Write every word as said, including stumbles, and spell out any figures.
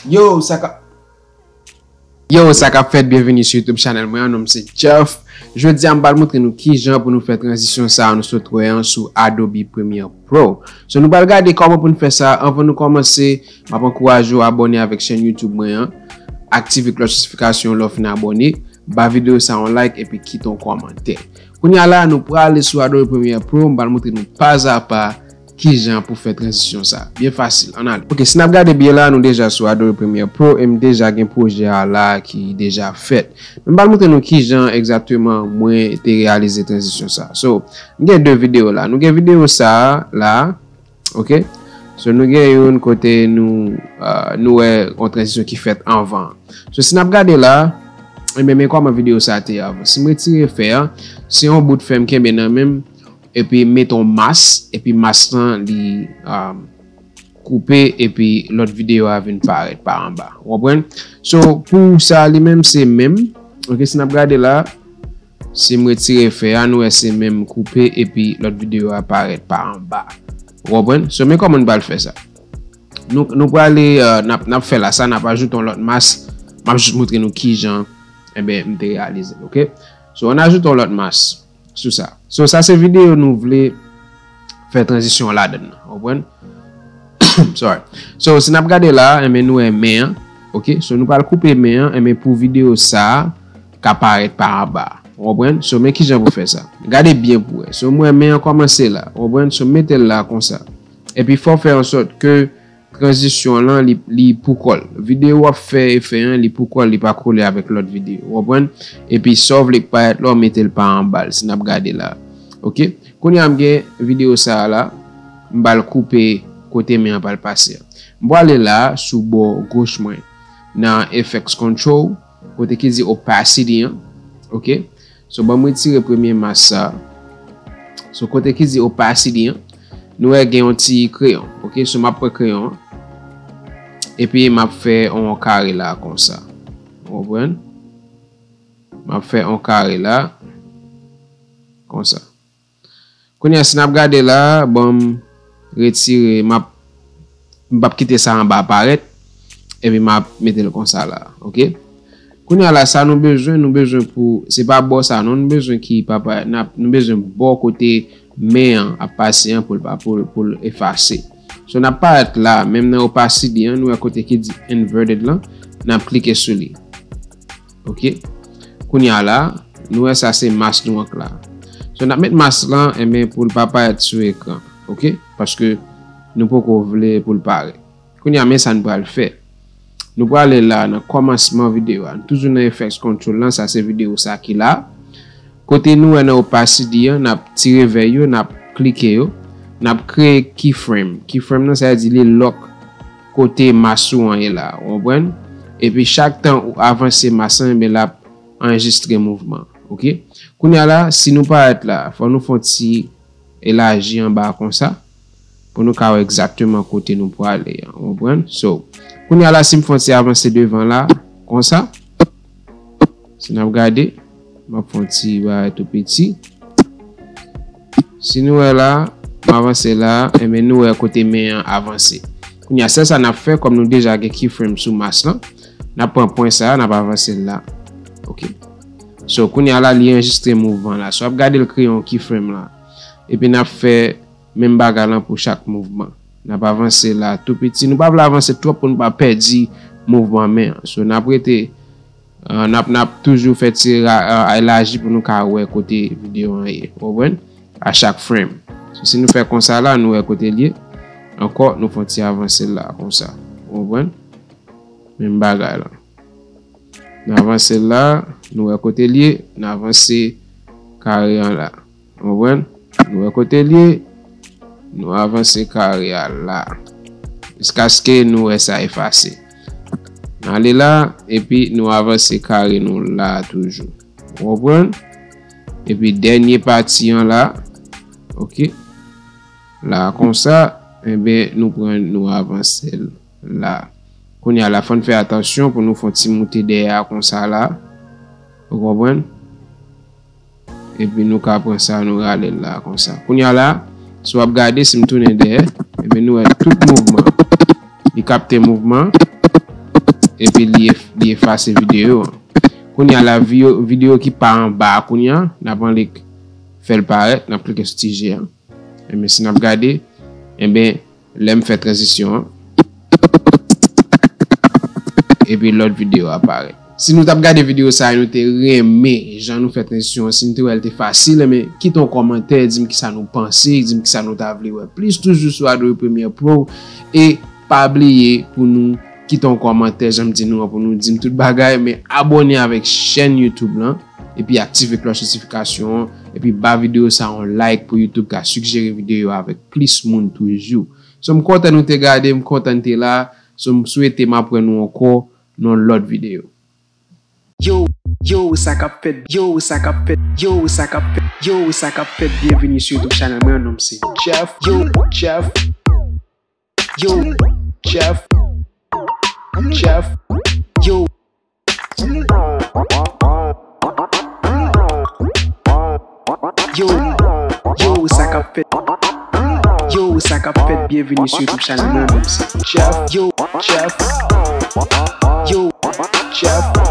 Yo, sa ka Yo, sa k ap fèt? Byenvini sou YouTube channel mwen an, non m se Jeff. Jodi a m pral montre nou kijan pou nou fè tranzisyon sa a nou sot wè an sou Adobe Premiere Pro. So nou pral gade kòman pou nou fè sa. Anvan nou kòmanse, m ap ankouraje w abòne avèk chèn YouTube mwen an. Aktive klòch notifikasyon lè w fin abòne. Ba videyo sa yon like epi kite yon kòmantè. Kounye a la, nou prale sou Adobe Premiere Pro, m pral montre nou pazapa kijan pou fè tranzisyon sa. Byen fasil, ann ale. Ok, si n ap gade byen la, nou deja sou Adobe Premiere Pro e m deja gen pwojè a la ki deja fèt. Men m pral montre nou kijan egzakteman mwen te reyalize tranzisyon sa. So, m gen de videyo la. Nou gen videyo sa la, ok? So, nou gen youn kote nou, uh, nou wè yon tranzisyon ki fèt anvan. So, si n ap gade la, enben, men kòman videyo sa te avan. Si m retire fè a, se yon bout fè m kenbe nan men m, epi m mete yon mas, epi mas lan li um, koupe, epi lòt videyo a vin parèt pa anba. Ou konprann? So, pou sa li menm, se menm. Ok, si n ap gade la, si m retire fè a, nou wè se menm koupe, epi lòt videyo a parèt pa anba. Ou konprann? So, men kòman n pral fè sa. Nou, nou prale, uh, n ap, n ap fè la sa, n ap ajoute yon lòt mas. M ap jis montre nou kijan, enben, m te reyalize l, ok? So, ann ajoute yon lòt mas sou sa. So, sa se videyo nou vle fè tranzisyon ladan nan. Ou konprann? Sorry. So, si n ap gade la, enben, nou wè men an. Ok? So, nou pral koupe men an, enben, pou videyo sa a ka parèt pa anba. Ou konprann? So, men kijan pou fè sa. Gade byen pou wè. So, m wè men an kòmanse la. Ou konprann? So, m mete l la konsa. Epi, fò w fè an sòt ke tranzisyon lan, li, li pou kò l. Videyo w ap fè efè an, li pou kò l, li pa kole avèk lòt videyo. Ou konprann? Epi, sa w vle k parèt la, w mete l pa anba l, si n ap gade la. Ok? Kounye a, m gen videyo sa a la, m pral koupe kote men an pral pase a. M prale la, sou bò goch mwen, nan Effects Control, kote ki di opacity an. Ok? So, ban m retire premye mas sa. So, kote ki di opacity an, nou wè gen yon ti kreyon. Ok? So, m ap pran kreyon an. Epi, m ap fè yon kare la konsa. Ou konprann? M ap fè yon kare la. Konsa. Kounye a, si n ap gade la, ban m retire, m ap, m p ap kite sa anba parèt, epi m ap mete l konsa la, ok? Kounye a la, sa nou bezwen, nou bezwen pou, se pa bò sa non, nou bezwen ki pa parèt, n ap, nou bezwen bò kote men an ap pase an pou l pa, pou, pou l efase. So, n ap parèt la, menm nan opacity an, nou wè kote ki di inverted lan, n ap klike sou li. Ok. Kounye a la, nou wè sa se mas nou ank la. So, n ap met mas lan, enben, pou l pa parèt sou ekran. Ok. Paske nou poko vle pou l parèt. Kounye a, men sa n pral fè. Nou prale la nan kòmansman videyo a. Nou toujou nan Effects Control lan, sa se videyo sa ki la. Kote nou wè nan opacity an, n ap tire vè yo, n ap klike yo, n ap kreye keyframe. Keyframe nan, sa vle di li lock kote mas ou an ye la, ou konprann? Epi chak tan ou avanse mas lan, enben l ap anrejistre mouvman, ok? Kounye a la, si nou parèt la, fò nou fè yon ti elaji anba konsa, pou nou ka wè egzakteman kote nou prale an, ou konprann? So, kounye a la, si m fè yon ti avanse devan la, konsa, si n ap gade, m ap fè yon ti bagay tou piti. Si nou wè la, m avanse la, enben nou wè kote men an avanse. Kounye a, sèl sa n ap fè, kòm nou deja gen keyframe sou mas lan, n ap pran pwen sa a, n ap avanse l la. Ok. So, kounye a la, li anrejistre mouvman la. So, w ap gade l kreye yon keyframe la. Epi n ap fè menm bagay lan pou chak mouvman. N ap avanse la tou piti. Nou pa vle avanse twòp pou nou pa pèdi mouvman men an. So, n ap rete, uh, n ap, n ap toujou fè ti ra-, uh, elaji pou nou ka wè kote videyo an ye. Ou konprann? A chak frame. So, si nou fè konsa la, nou wè kote l ye. Ankò, nou fè yon ti avanse la, konsa. Ou konprann? Menm bagay la. Nou avanse la, nou wè kote l ye, nou avanse kare an la. Ou konprann? Nou wè kote l ye, nou avanse kare a la. Jiskaske nou wè sa efase. Nou ale la, epi nou avanse kare nou la toujou. Ou konprann? Epi dènye pati an la, ok. La konsa, enben, nou pran, nou avanse l la. Kounye a la, fò n fè atansyon pou nou fè yon ti moute dèyè a konsa la. Ou konprann? Epi nou ka pran sa, nou rale l la konsa. Kounye a la, si w ap gade, si m tounen dèyè, enben, nou wè tout mouvman. Li kapte mouvman. epi li, ef- li efase videyo an. Kounye a la, videyo, videyo ki pa anba a kounye a, n ap annik fè l parèt, n ap klike sou ti je a. Enben, si n ap gade, enben, lè m fè tranzisyon an, epi lòt videyo a parèt. Si nou t ap gade videyo sa a, nou te renmen jan nou fè tranzisyon an, si nou te wè l te fasil, enben, kite yon kòmantè, di m kisa nou panse, di m kisa nou ta vle wè plis toujou sou Adobe Premiere Pro, e pa bliye pou nou kite yon kòmantè, jan m di nou an, pou nou di m tout bagay, men abòne avèk chèn YouTube lan, epi aktive klòch notifikasyon an, epi ba videyo sa a yon like pou YouTube ka sigjere videyo avèk plis moun toujou. So, m kontan nou te gade, m kontan n te la. So, m swete m ap wè nou ankò nan lòt videyo. Yo, yo, sa k ap fèt, yo, sa k ap fèt, yo, sa k ap fèt, yo, sa k ap fèt. Byenveni sou YouTube channel mwen, non m se Jeff, yo, Jeff, yo, Jeff, Jeff, yo. Yo, yo, sa k ap fèt? Yo, sa k ap fèt? Byenveni sou YouTube channel mwen, non m se Jeff. Yo, Jeff. Yo, Jeff.